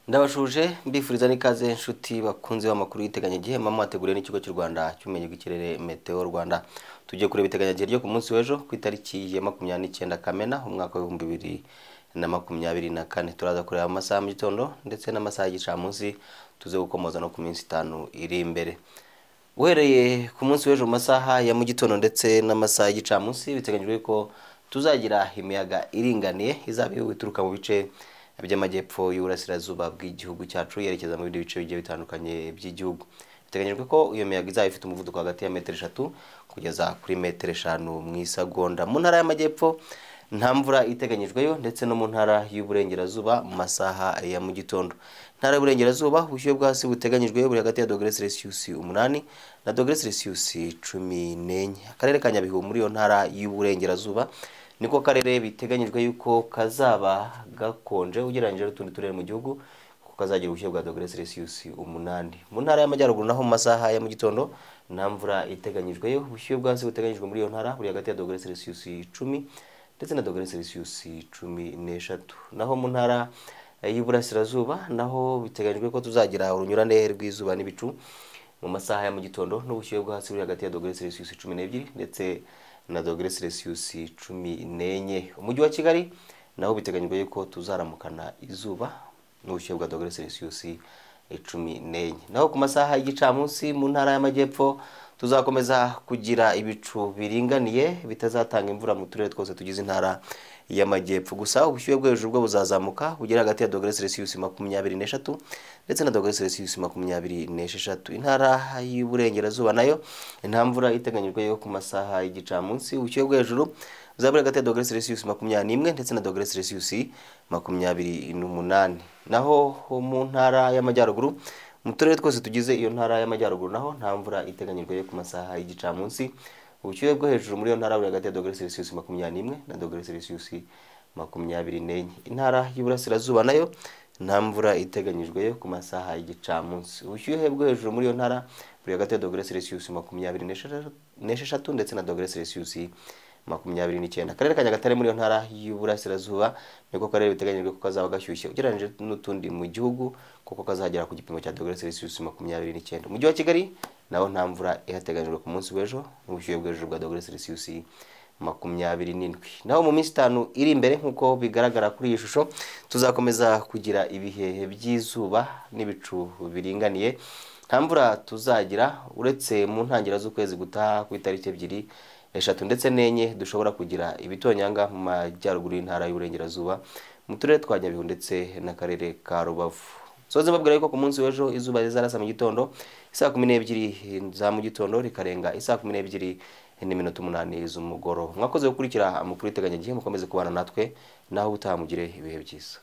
Ndabashuje mbifuriza n'ikaze inshuti bakunze b'amakuru y'iteganyagihe mama wateguriwe n'ikigo cy'u Rwanda cy'ubumenyi bw'ikirere Meteo Rwanda. Tugiye kureba iteganyagihe ryo ku munsi w'ejo ku itariki ya 29 Kamena umwaka wa 2024. Turaza kureba amasaha mu gitondo ndetse n'amasaha y'igicamunsi, tuze gukomoza no ku minsi 5 iri imbere. Uhereye ku munsi w'ejo mu masaha ya mu gitondo ndetse n'amasaha y'igicamunsi, biteganyijwe ko tuzagira imiyaga iringaniye izaba ituruka mu bice by'amajyepfo y'uburasirazuba bw'igihugu cyacu yerekeza mu bindi bice bigiye bitandukanye by'igihugu. Biteganyijwe ko iyo miyaga izaba ifite umuvuduko hagati ya metero 3 kugeza kuri metero 5 mu isagonda. Mu ntara y'amajyepfo nta mvura iteganyijweyo, ndetse no mu ntara y'uburengerazuba mu masaha ya mu gitondo. Ntara y'uburengerazuba ubushyuhe bwo hasi buteganyijwe buri hagati ya dogere Celsius 8 na dogere Celsius 14. Akarere ka Nyabihu muri iyo ntara y'uburengerazuba niko karere biteganyijwe yuko kazaba gakonje ugereranyije n'utundi turere mu gihugu, kuko kazagira ubushyuhe bwa dogere Celsius 8. Mu ntara y'amajyaruguru naho mu masaha ya mu gitondo nta mvura iteganyijweyo, ubushyuhe bwo hasi buteganyijwe muri iyo ntara buri hagati ya dogere Celsius 10 ndetse na dogere Celsius 13. Naho mu ntara y'uburasirazuba naho biteganyijwe ko tuzagira urunyurane rw'izuba n'ibicu mu masaha ya mu gitondo, n'ubushyuhe bwo hasi buri hagati ya dogere Celsius 12 ndetse na dogere Celsius 14. Umujyi wa Kigali naho biteganyijwe yuko tuzaramukana izuba n'ubushyuhe bwa dogere Celsius 14. Naho ku masaha y'igicamunsi mu ntara y'amajyepfo tuzakomeza kugira ibicu biringaniye bitazatanga imvura mu turere twose tugize intara y'amajyepfo. Gusa ubushyuhe bwo hejuru bwo buzazamuka bugera hagati ya dogere Celsius 23 ndetse na dogere Celsius 26. Intara y'uburengerazuba nayo nta mvura iteganyijwe yo ku masaha y'igicamunsi, ubushyuhe bwo hejuru buzaba hagati ya dogere Celsius 21 ndetse na dogere Celsius 28. Naho mu ntara y'amajyaruguru mu turere twose tugize iyo ntara y'amajyaruguru naho nta mvura iteganyijwe ku masaha y'igicamunsi, ubushyuhe bwo hejuru muri iyo ntara buri hagati ya dogere Celsius 21 na dogere Celsius 24. Intara y'uburasirazuba nayo nta mvura iteganyijwe ku masaha y'igicamunsi, ubushyuhe bwo hejuru muri iyo ntara buri hagati ya dogere Celsius 26 ndetse na dogere Celsius 29. Akarere ka Nyagatare muri iyo ntara y'uburasirazuba niko karere biteganyijwe ko kazaba gashyushye ugereranyije n'utundi mu gihugu, kuko kazagera ku gipimo cya dogere Celsius 29. Umujyi wa Kigali naho nta mvura ihateganyijwe ku munsi w'ejo, n'ubushyuhe bwo hejuru bwa dogere Celsius 27. Naho mu minsi 5 iri imbere nk'uko bigaragara kuri iyi shusho, tuzakomeza kugira ibihe by'izuba n'ibicu biringaniye. Nta mvura tuzagira uretse mu ntangiriro z'ukwezi gutaha ku itariki 2, 3 ndetse n'4 dushobora kugira ibitonyanga mu majyaruguru y'intara y'uburengerazuba mu turere twa Nyabihu ndetse n'akarere ka Rubavu. Soze mbabwira yuko ku munsi w'ejo izuba rizarasa mu gitondo isaa 12 za mu gitondo rikarenga isaa 12:08 z'umugoroba. Mwakoze gukurikira amakuru y'iteganyagihe, mukomeze kubana natwe naho ubutaha mugire ibihe byiza.